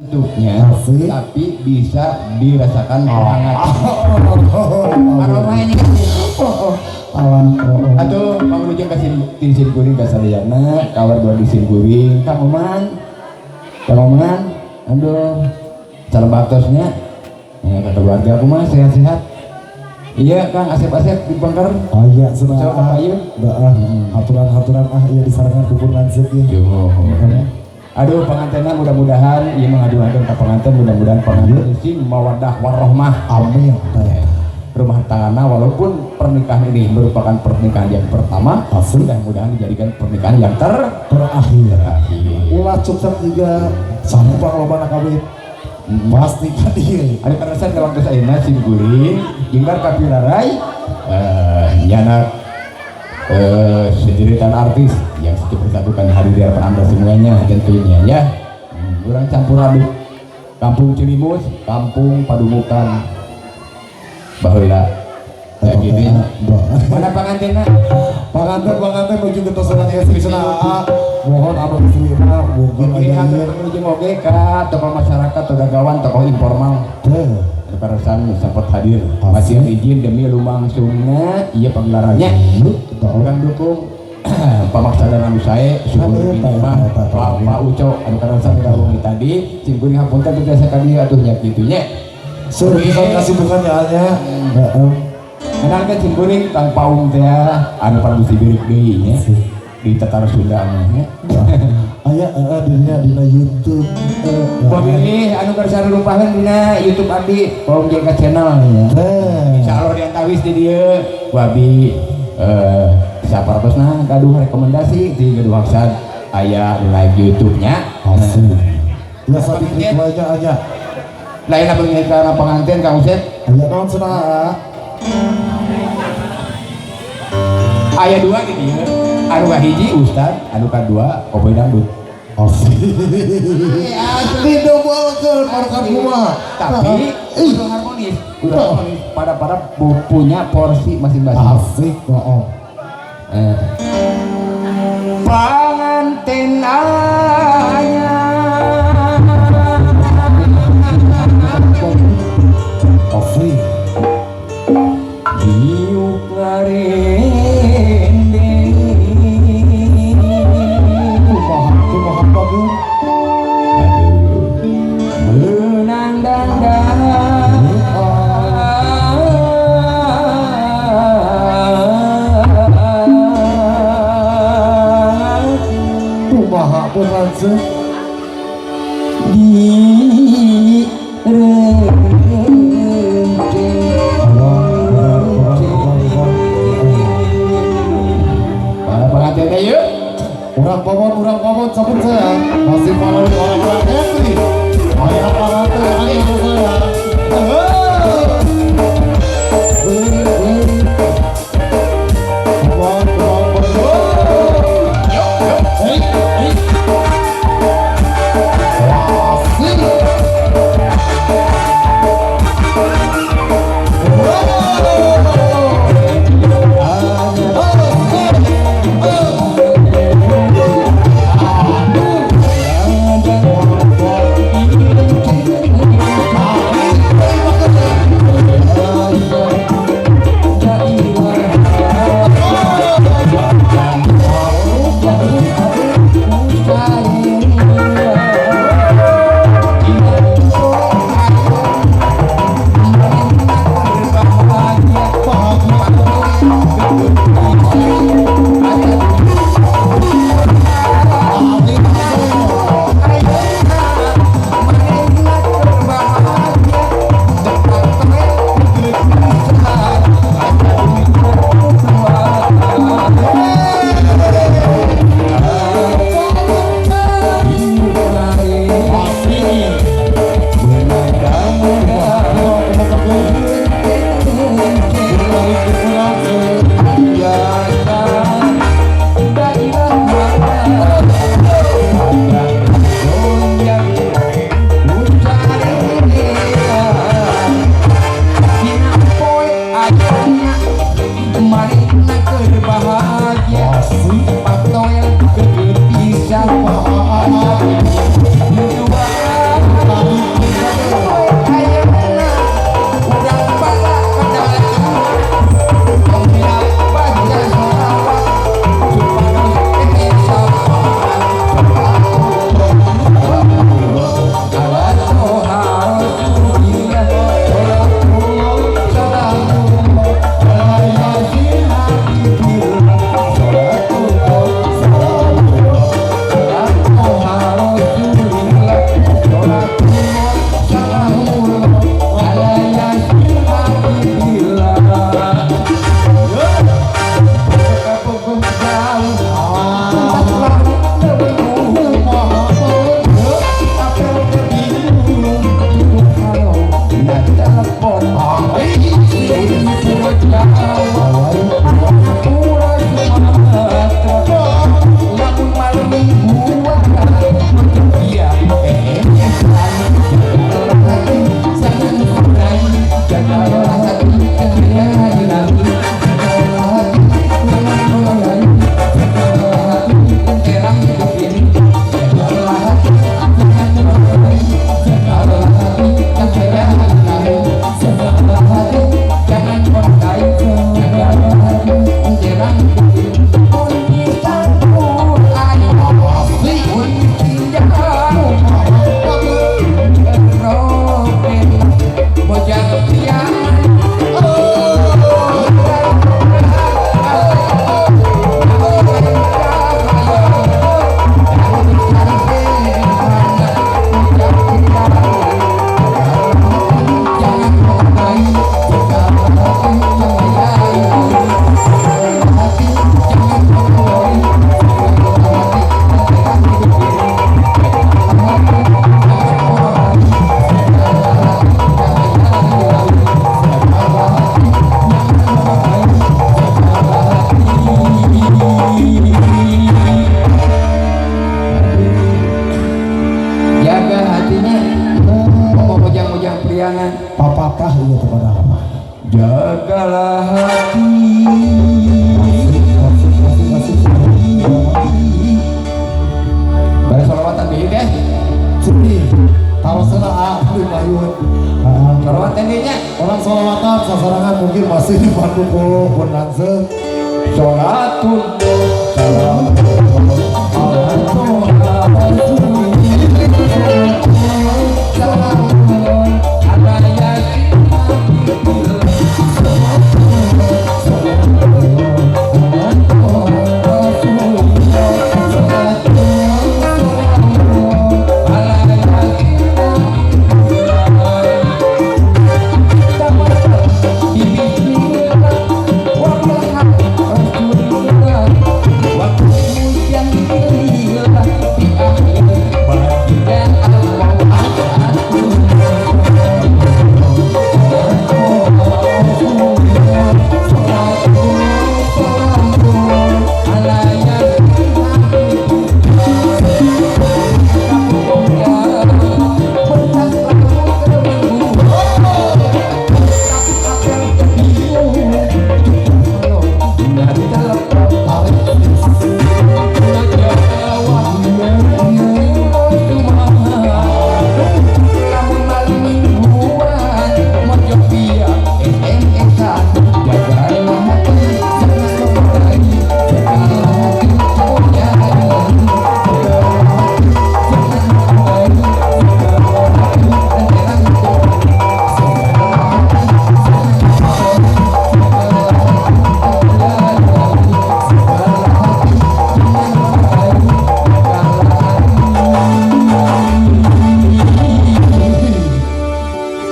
Bentuknya, tapi bisa dirasakan hangat. Aromanya. Alah. Atuh pangrujeng ka sim kuring ka sadayana, kawar dua di sim kuring, Kang Oman. Kang Oman, aduh. Salam baktosnya. Ya, ka keluarga aku mah sehat-sehat. Iya, Kang Asep-Asep di Bangker. Oh iya, sudah. Coba payun. Heeh. Aturan-aturan ah iya disarankan kubur lanceuk ieu. Yo. Aduh, pengantinnya mudah-mudahan ieu mengadu-adu ka pengantin, mudah-mudahan pengantin sing mawaddah warahmah. Amin. Rumah tangga, walaupun pernikahan ini merupakan pernikahan yang pertama, mudah-mudahan dijadikan pernikahan yang Terakhir. Terakhir. Ulah sukses juga sampang loba kawin. Pasti kan ieu. Ada karasan ka waktu ayeuna sim kuring jinggar kapirarai nyanak sendirian artis yang sudah bersatukan hari di hadapan Anda semuanya tentunya ya. Urang campur aduk kampung Cilimus, kampung Padumukan baheula ya gitu. Mana pangantenna? Panganten, panganten menuju ke tosoran istri cenah. Mohon anu istrina mungkin Oke, aya hatur ieu. menuju oge ka tokoh masyarakat, togawan, tokoh informal. Teh. Karasan sempat hadir. Masih izin demi lumangsungna ieu pagelarannya. Urang dukung pamaksadan anu sae syukur mah Bapak Uco anu karasan gabung tadi sim kuring hapunten teu biasa ka dieu atuh nya kitu nya. Sur bisa kasibukan ya nya. Heeh. Kenalkan sim kuring Kang Paung teh anu produksi birik deui nya di Tatar Sunda mah nya. Aya heeh dina dina YouTube. Pemilih anu kersa rumpaheun dina YouTube abdi Paung JK Channel ya. Teh. Insyaallah diantawis di dieu ku abdi saparatosna gaduh rekomendasi di gaduh maksad aya di live YouTube-nya. Asik. Biasa diklik wae nya aya. Lain apa karena pengantin Kang Usep? Aya naon cenah? Aya dua di dieu. Anu kahiji ustad, anu kadua koboy dangdut. Asik. Didobolkeun marukan kumaha. Tapi kudu harmonis, kudu harmonis. Pada pada punya porsi masing-masing. Asik, heeh. Panganten anyar Asik. Diuk ngarendeng. Kumaha kumaha bagus. Aduh, beunang dandan. Kumaha pun lanceuk. Di Allah, kurang, kurang, kurang, kurang. Para pengantinnya yuk. Urang pamon cabut saya. Masih para orang-orang entry. Ayo pengantin, ayo saya. Pamon, pamon, pamon. Yuk, yuk. Hey, hey. Priangan. Papatah ieu teh padahal mah. Jagalah hati. Asik, asik, asik. Bari solawatan deui teh. Sedih. Tarosna ah di mayun. Ah, Solawatan deui nya. Orang solawatan sasarangan mungkin masih di Bandung pun langsung. Sholatullah salam.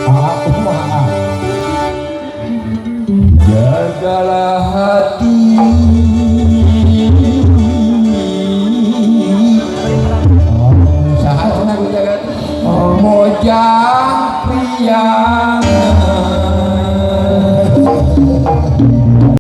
Ah, kumaha? Jagalah hati.